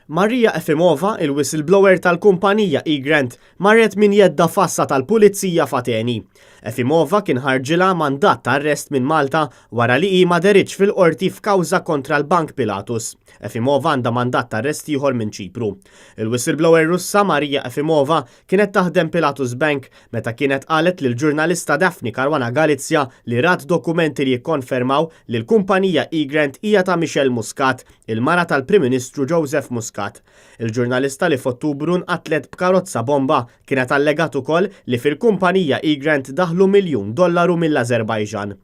Maria Efimova, il-whistleblower tal-kumpanija Egrant, marret minn jeddha f'għassa tal-Pulizija f'Ateni. Efimova kien ħarġilha mandat ta' arrest minn Malta wara li hi ma dehritx fil-Qorti f'kawża kontra l-Bank Pilatus. Efimova għandha mandat ta' arrest ieħor minn Ċipru. Il-whistleblower Russa Maria Efimova kienet taħdem Pilatus Bank meta kienet qalet lill-ġurnalista Daphne Caruana Galizia li rat dokumenti li jikkonfermaw li l-kumpanija Egrant hija ta' Michelle Muscat, il-mara tal-Prim Ministru Joseph Muscat. Il-ġurnalista li f'Ottubru nqatlet b'karozza bomba kienet allegat ukoll li fil-kumpanija Egrant daħlu miljun dollaru mill-Azerbaijan.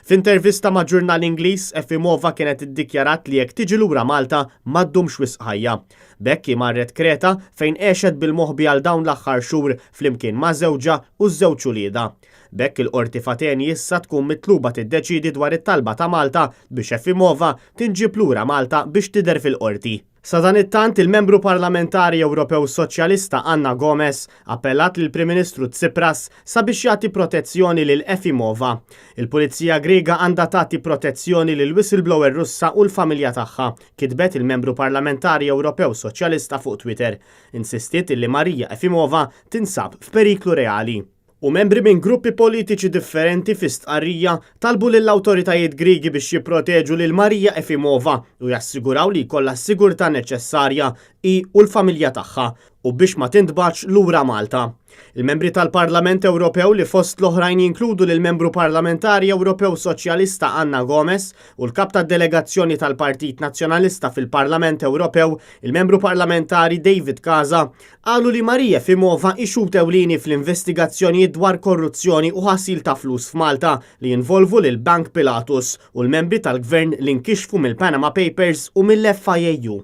F'intervista ma' ġurnal Ingliż, Efimova kienet iddikjarat li jekk tiġi lura Malta ma ddumx wisq ħajja. B'hekk hi marret Kreta fejn għexet bil-moħbi għal dawn l-aħħar xhur flimkien ma' żewġha u ż-żewġ uliedha. B'hekk il-Qorti f'Ateni issa tkun mitluba tiddeċiedi dwar it-talba ta' Malta biex Efimova tinġieb lura Malta biex tidher fil-Qorti. Sadanittant, il-Membru Parlamentari Ewropew Soċjalista Anna Gomes appellat lill-Prim Ministru Tsipras sabiex jagħti protezzjoni lil Efimova. Il-Pulizija Griega għandha tagħti protezzjoni lill-whistleblower Russa u l-familja tagħha, kitbet il-Membru Parlamentari Ewropew Soċjalista fuq Twitter. Insistiet illi Maria Efimova tinsab f'periklu reali. U membri minn gruppi politiċi differenti fi stqarrija talbu lill-awtoritajiet Griegi biex jipproteġu lil Maria Efimova u jassiguraw li jkollha s-sigurtà neċessarja hi u l-familja tagħha u biex ma tintbagħatx lura Malta. Il-membri tal-Parlament Ewropew li fost l-oħrajn jinkludu lill-Membru Parlamentari Ewropew Soċjalista Anna Gomes u l-Kap tad-Delegazzjoni tal-Partit Nazzjonalista fil-Parlament Ewropew, il-Membru Parlamentari David Casa, Qalu li Marie Efimova hi xhud ewlieni fl-investigazzjonijiet dwar korruzzjoni u ħasil ta' flus f'Malta li jinvolvu lil Bank Pilatus u l-membri tal-Gvern li nkixfu mill-Panama Papers u mill-FIAU.